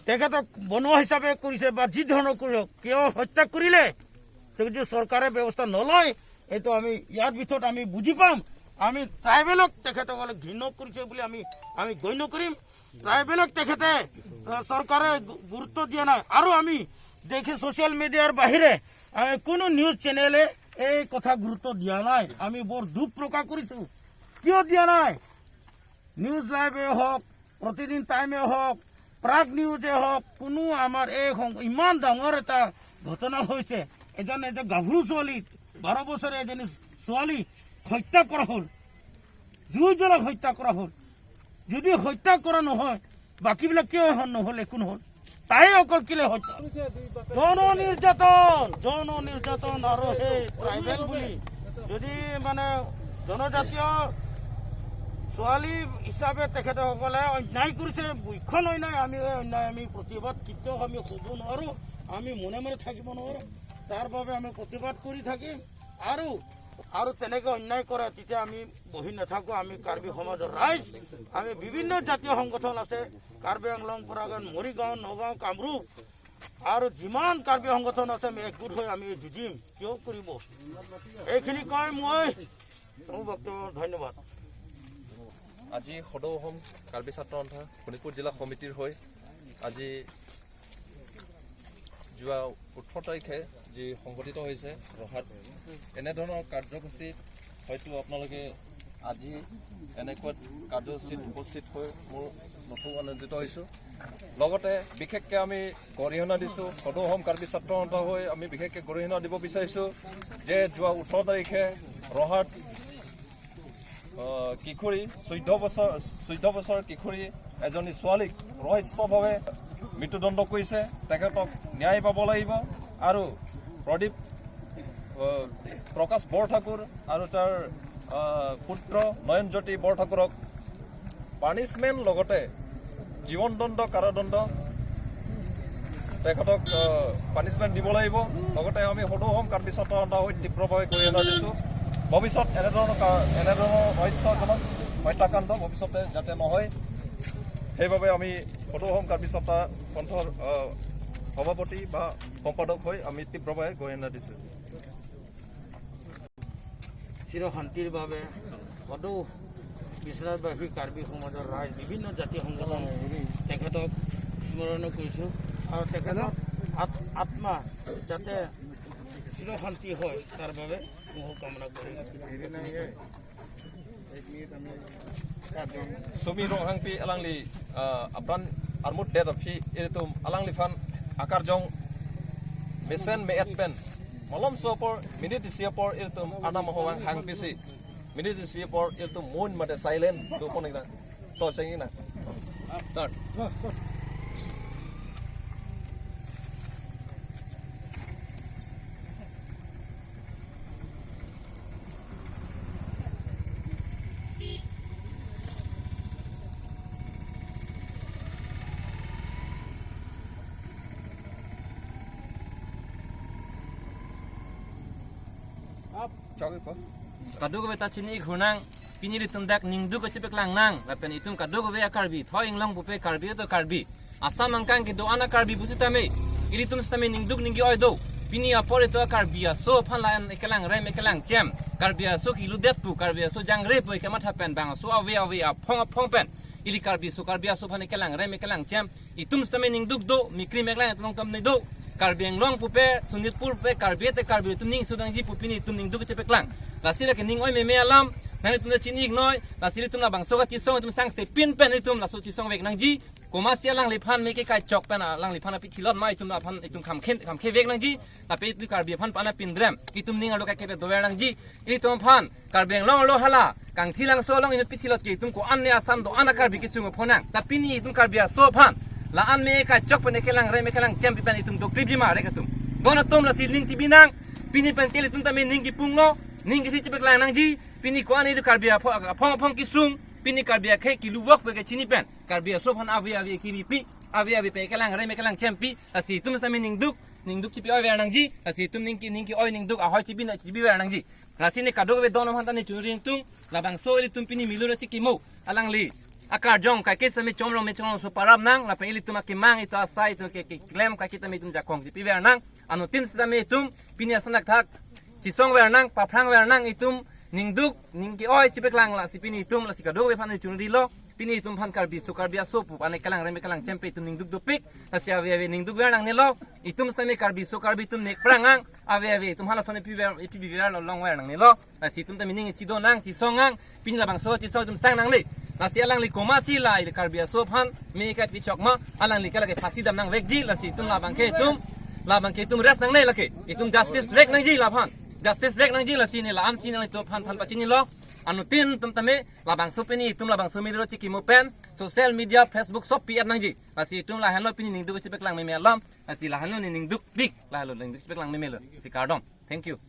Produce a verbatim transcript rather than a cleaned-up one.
তেখেতক বনোৱা হিচাপে কৰিছে বা যি ধৰণৰ কৰিছে, কিয় হত্যা কৰিলে, সেইটো যদি চৰকাৰে ব্যৱস্থা নলয়, এইটো আমি ইয়াৰ ভিতৰত আমি বুজি পাম। আমি ট্ৰাইবেলক তেখেতসকলে ঘৃণা কৰিছে বুলি আমি, আমি গণ্য কৰিম। ট্ৰাইবেলক তেখেতে, আহ, চৰকাৰে গু-, গুৰুত্ব দিয়া নাই। আৰু আমি দেখি ছ'চিয়েল মিডিয়াৰ বাহিৰে, আহ, কোনো নিউজ চেনেলে এই কথা গুৰুত্ব দিয়া নাই। আমি বৰ দুখ প্ৰকাশ কৰিছো। কিয় দিয়া নাই? নিউজ লাইভে হওক, প্ৰতিদিন টাইমে হওক, প্ৰাগ নিউজে হওক, কোনো আমাৰ এই সং-, ইমান ডাঙৰ এটা ঘটনা হৈছে। এজন, এজন গাভৰু ছোৱালী, বাৰ বছৰীয়া এজনী ছোৱালী হত্যা কৰা হ'ল, জুই জ্বলাই হত্যা কৰা হ'ল। যদি হত্যা কৰা নহয়, বাকীবিলাক কিয় হ-, নহ'ল, একো নহ'ল? তাই অকল কেলে হত্যা? যৌন নিৰ্যাতন, যৌন নিৰ্যাতন আৰু সেই ট্ৰাইবেল বুলি যদি মানে জনজাতীয় ছোৱালী হিচাপে তেখেতসকলে অন্যায় কৰিছে, ভীষণ অন্যায়। আমি এই অন্যায় আমি প্ৰতিবাদ কেতিয়াও আমি হ'ব নোৱাৰো, আমি মনে মনে থাকিব নোৱাৰো। তাৰ বাবে আমি প্ৰতিবাদ কৰি থাকিম। আৰু, আৰু তেনেকে অন্যায় কৰে, তেতিয়া আমি বহি নাথাকো। আমি কাৰ্বি সমাজৰ ৰাইজ, আমি বিভিন্ন জাতীয় সংগঠন আছে, কাৰ্বি আংলং, পৰাগণ, মৰিগাঁও, নগাঁও, কামৰূপ, আৰু যিমান কাৰ্বি সংগঠন আছে, আমি একগোট হৈ আমি যুঁজিম। কিয় কৰিব? এইখিনি কৈ মই মোৰ বক্তব্য, ধন্যবাদ। আজি সদৌ অসম কাৰ্বি ছাত্ৰ সন্থা শোণিতপুৰ জিলা সমিতিৰ হৈ আজি যোৱা ওঠৰ তাৰিখে যি সংঘটিত হৈছে ৰহাত, এনেধৰণৰ কাৰ্যসূচীত হয়তো আপোনালোকে আজি এনেকুৱা কাৰ্যসূচীত উপস্থিত হৈ মোৰ নথৈ আনন্দিত হৈছোঁ। লগতে বিশেষকৈ আমি গৰিহণা দিছোঁ, সদৌ অসম কাৰ্বি ছাত্ৰ সন্থা হৈ আমি বিশেষকৈ গৰিহণা দিব বিচাৰিছোঁ যে যোৱা ওঠৰ তাৰিখে ৰহাত, আহ, কিশোৰী, চৈধ্য বছৰ, চৈধ্য বছৰ কিশোৰী এজনী ছোৱালীক ৰহস্যভাৱে মৃত্যুদণ্ড কৰিছে, তেখেতক ন্যায় পাব লাগিব। আৰু প্ৰদীপ, আহ, প্ৰকাশ বৰঠাকুৰ আৰু তাৰ, আহ, পুত্ৰ নয়নজ্যোতি বৰঠাকুৰক পানিচমেণ্ট লগতে জীৱনদণ্ড, কাৰাদণ্ড তেখেতক, আহ, পানিচমেণ্ট দিব লাগিব। লগতে আমি সদৌ অসম কাৰ্বি ছাত্ৰ সন্থা হৈ তীব্ৰভাৱে গৰিহণা দিছোঁ। ভৱিষ্যত এনেধৰণৰ কা-, এনেধৰণৰ ৰহস্যজনক হত্যাকাণ্ড ভৱিষ্যতে যাতে নহয়, সেইবাবে আমি সদৌ অসম কাৰ্বি ছাত্ৰ সন্থাৰ, আহ, সভাপতি বা সম্পাদক হৈ আমি তীব্ৰভাৱে গৰিহণা দিছোঁ। চিৰ শান্তিৰ বাবে সদৌ বিশ্বনাথবাসী কাৰ্বি সমাজৰ ৰাইজ, বিভিন্ন জাতীয় সংগঠন তেখেতক স্মৰণ কৰিছোঁ আৰু তেখেতৰ আত-, আত্মা যাতে চিৰ শান্তি হয়, তাৰ বাবে শুভকামনা কৰিম। Sumi Ronghangpi alangli, ah, apran armut det aphi ilitum alangliphan akarjong mesen me-et pen malomso apor minute isi apor ilitum anam ahong hangpisi minute isi apor ilitum mun mate silent do pon na. To sengina. Start. Kadokave ta chini-ik hunang, pini ilitum dak ningduk kachepeklang nang, lapen itum kadokave a-Karbi, thoi inglong pupe Karbi to Karbi. Assam angkang kedo-an a-Karbi pusitame, ilitum sitame ningduk ningke-oi do. Pini apor itum a-Karbi aso aphan la-an ekelang rem ekelang chem. Karbi aso kiludet pu, Karbi aso jangre pu eke matha pen bangso ave ave aphong aphong pen ili Karbi aso, Karbi aso aphan ekelang rem ekelang chem. Itum sitame ningduk do, mikri meklang itum tame do. Karbi Anglong pupe, Sonitpur pupe, Karbi te Karbi itum ning sudangji pu pini itum ningduk chepeklang. Lasi lake ning oi meme alam, nanglitum ta chini-ik noi, lasi ilitum labangso kachisong itum sangse pin pen itum laso chisong vek nangji. Komatsi alangliphan me ke kachok pen alangliphan apithilot ma itum aphan itum khamkhen, khamkhe vek nangji. Tapi itum Karbi aphan pana pindrem, itum ning arlo kake dover nangji. Itum aphan Karbi Anglong arlo hala Kangthilangso along inut pithilot ke itum ko-an ne Assam do-an a-Karbi kesung aphonang. Tapi pini itum Karbi aso aphan la-an me kachok pen ekelang rem ekelang chem pi pen itum doklip jima rek atum. Don atum lasi ning tibi nang. Pini pen ke ilitum tame ning kipung lo, ning kisi chepeklang nangji. Pini ko-an itum Karbi apho-, aphong aphong kesung. Pini Karbi akhei kilu vok pu ke chini pen Karbi aso aphan ave ave kibi pi, ave ave pen ekelang rem ekelang chem pi. Lasi itum sitame ningduk, ningduk chipi-oi ver nangji. Lasi itum ning ke, ning ke-oi ningduk ahoi chibi na chibi ver nangji. Lasi ne kadokave don atum aphan ta ne chunri ingtung, labangso ilitum pini milura chikimo alangli akarjong kaike sitame chomrong me chomrong so parap nang, lapen ilitum akemang itum asai itum ke, keklem kaike tame itum jakong chipi ver nang. Anuttin sitame itum pini ason thakthak chisong ver nang, paphrang ver nang, itum ningduk ning ke-oi chipeklang, lasi pini itum lasi kadokave aphan chunrilo. Pini itum aphan Karbi aso, Karbi aso pu ane kalang reme kalang chempe itum ningduk dopik. Lasi ave ave ningduk ver nangnelo. Itum sitame Karbi aso Karbi itum nek prang ang. Ave ave itum hala son ipi ver, ipi ver lo long ver nangnelo. Lasi itum tame ning isi do nang, chisong ang. Pini labangso chisong itum sang nangne. Lasi alangli komatsi la ili Karbi aso aphan me kai pichok ma, alangli ke lake phasi dam nangvekji. Lasi itum labang ke itum, labang ke itum rest nangne lake. Itum justice vek nangji la aphan. Justice vek nangji, lasi ne la-an si nanglitum aphan than pachinilo. Anuttin atum tame labangso pini itum labangso media chikimo pen social media, Facebook sopi-et nangji. Lasi itum lahenlo pini ningduk chipeklang meme alam. Lasi lahenlo ne ningduk pik, lahenlo ningduk chipeklang meme lo. Si kardom. Thank you.